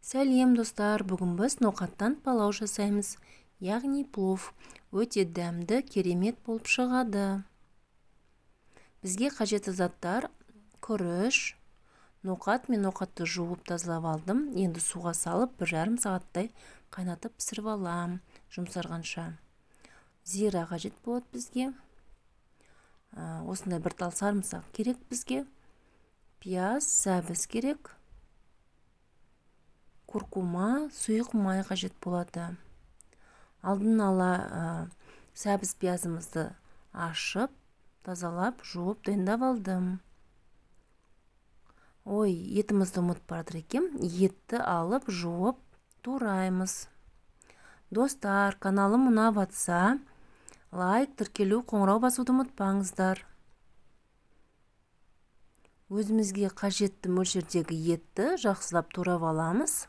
Сәлем, достар! Бүгін біз ноқаттан палау жасаймыз, яғни плов. Өте дәмді, керемет болып шығады. Бізге қажетті заттар: күріш, ноқат. Мен ноқатты жуып тазалап алдым. Енді суға салып 1,5 сағаттай қайнатып пісіріп алам, жұмсарғанша. Зира қажет болады бізге. Осындай бір тал сарымсақ керек бізге. Пияз, сәбіз керек. Куркума, сұйық май қажет болады. Алдын ала сәбіз, пиязымызды ашып, тазалап, жуып, дайындап алдым. Ой, етімізді ұмытып бара жатыр екенмін. Етті алып, жуып, тураймыз. Достар, каналым ұнап жатса, лайк, тіркелу, қоңырау басуды ұмытпаңыздар. Өзімізге қажетті мөлшердегі етті жақсылап турап аламыз.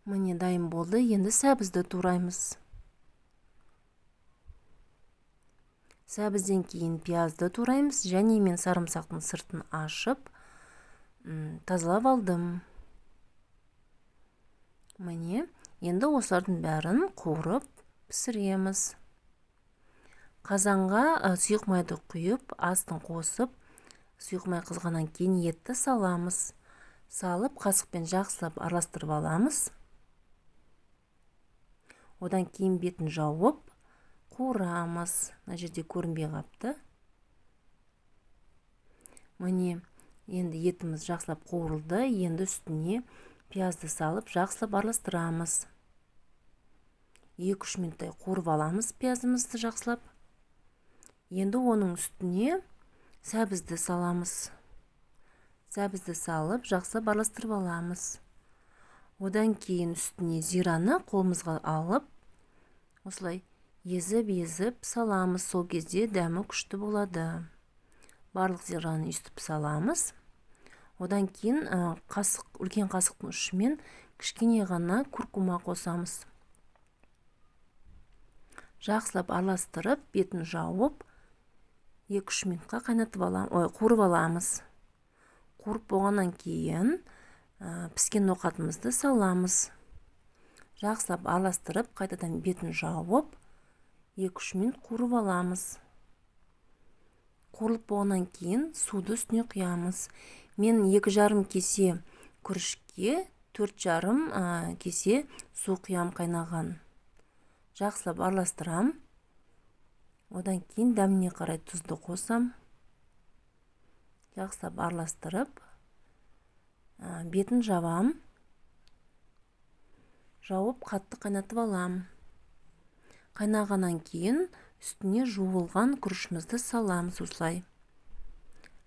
Міне, дайын болды. Енді сәбізді тураймыз. Сәбізден кейін пиязды тураймыз. Және мен сарымсақтың сыртын ашып, тазалап алдым. Міне, енді осылардың бәрін қуырып пісіреміз. Қазанға сұйық майды құйып, астын қосып, сұйық май қызғаннан кейін етті саламыз. Салып, қасықпен жақсылап араластырып аламыз. Одан кейін бетін жауып қуырамыз. Мына жерде көрінбей қапты. Міне, енді етіміз жақсылап қуырылды. Енді үстіне пиязды салып, жақсылап араластырамыз. 2-3 минуттай қуырып аламыз пиязымызды жақсылап. Енді оның үстіне сәбізді саламыз. Сәбізді салып, жақсылап араластырып аламыз. Одан кейін үстіне зираны қолымызға алып, осылай езіп-езіп саламыз. Сол кезде дәмі күшті болады. Барлық зираны үстіп саламыз. Одан кейін үлкен қасықтың ұшымен кішкене ғана куркума қосамыз. Жақсылап араластырып, бетін жауып, 2-3 минутқа қайнатып аламыз, ой, қуырып аламыз. Қуырып болғаннан кейін піскен ноқатымызды саламыз. Жақсылап араластырып, қайтадан бетін жауып, 2-3 минут қуырып аламыз. Қуырылып болғаннан кейін суды үстіне құямыз. Мен 2,5 кесе күрішке 4,5 кесе су құям қайнаған. Жақсылап араластырам. Одан кейін дәміне қарай тұзды қосам. Жақсылап араластырып, бетін жабам. Жауып, қатты қайнатып алам. Қайнағаннан кейін үстіне жуылған күрішімізді саламыз осылай.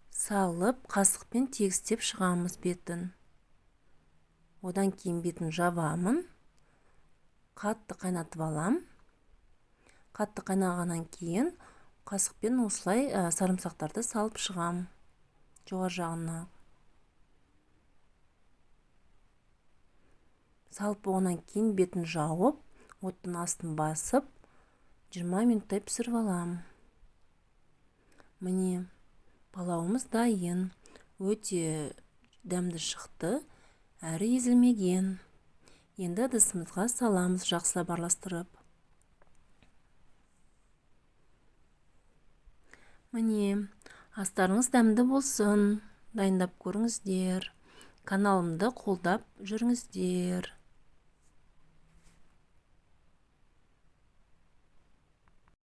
Салып, қасықпен тегістеп шығамыз бетін. Одан кейін бетін жабамын. Қатты қайнатып алам. Қатты қайнағаннан кейін қасықпен осылай сарымсақтарды салып шығам жоғары жағына. Салып болғаннан кейін бетін жауып, оттың астын басып, 20 минуттай пісіріп алам. Міне, палауымыз дайын. Өте дәмді шықты, әрі езілмеген. Енді ыдысымызға саламыз жақсылап араластырып. Міне, астарыңыз дәмді болсын. Дайындап көріңіздер. Каналымды қолдап жүріңіздер.